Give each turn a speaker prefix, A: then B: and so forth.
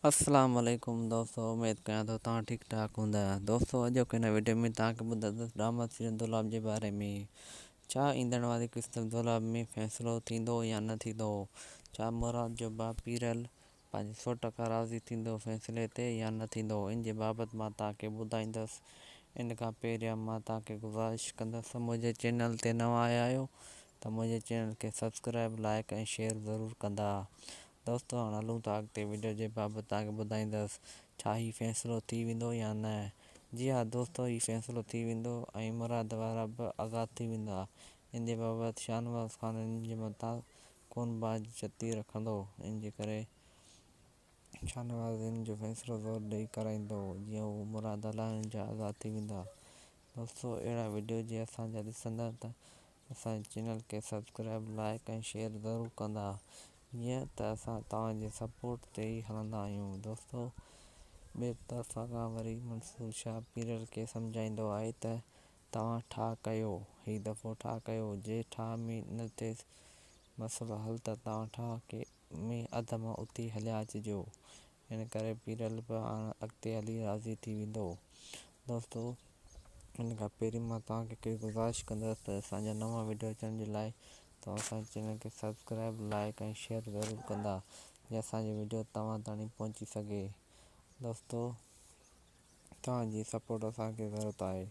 A: اسلام عليڪم دوستو اميد ڪيان ٿو توهان ٺيڪ ٺاڪ هوندا دوستو اڄوڪي هن وڊيو ۾ توهان کي ٻڌائيندس ڊراما سيريل دولاب جي باري ۾ ڇا ايندڙ واري قسط دولاب ۾ فيصلو ٿيندو يا نه ٿيندو ڇا مراد جو ڀاء پيرل پنهنجي سوٽ کان راضي ٿيندو فيصلي تي يا نه ٿيندو ان جي بابت مان توهان کي ٻڌائيندس ان کان پهريان مان توهان کي گذارش ڪندس منهنجي چينل تي نوان آيا آهيو ته منهنجي چينل کي سبسڪرائب لائڪ ۽ شيئر ضرور ڪندا دوستو هاڻ هلون ٿا اڳتي وڊيو جي بابت توهان کي ٻڌائيندس ڇا هي فيصلو ٿي ويندو يا نه جي ها دوستو هي فيصلو ٿي ويندو ۽ مراد وارا به آزاد ٿي ويندا ان جي بابت شاهنواز خان انهن جي مٿان ڪون باز چتي رکندو ان جي ڪري شاهنواز ان جو فيصلو زور ڏئي ڪرائيندو جيئن هو مراد هلائڻ جا آزاد ٿي ويندا دوستو اهڙا وڊيو جي اسان جا ڏسندا ته اسان جي چينل کي سبسڪرائب لائڪ ۽ شيئر ضرور ڪندا جيئن ته اسان توهان جي سپورٽ تي ئي هلندا آهيون دوستو ٻئي طرف کان وري منصور شاهه پيرل کي سمجهائيندو آهي ته توهان ٺاهه ڪيو هي دفعو ٺاهه ڪيو جي ٺاهه ۾ نه ٿئي مسئلو حل ته توهان ٺاهه کي ۾ اڌ مان اٿي هليا اچجو ان ڪري پيرل به هاڻ اڳتي هلي راضي ٿي ويندو دوستو ان کان پهرين مان توهان کي هڪ گذارش ڪندس ته اسان جا نوان وڊيو اچڻ جي لاء توهان اسان جي چينل کي سبسڪرائب لائڪ ۽ شيئر ضرور ڪندا جي اسان جي وڊيو توهان تاڻي پهچي سگهي دوستو توهان جي سپورٽ اسان کي ضرورت آهي.